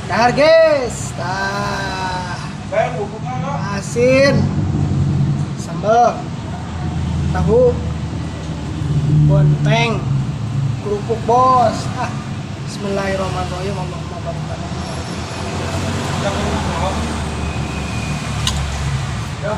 Dahar guys. Tah. Asin. Sambal. Tahu. Bonteng. Kerupuk bos. Ah. Bismillahirrahmanirrahim. Allahumma barik lana. Ya.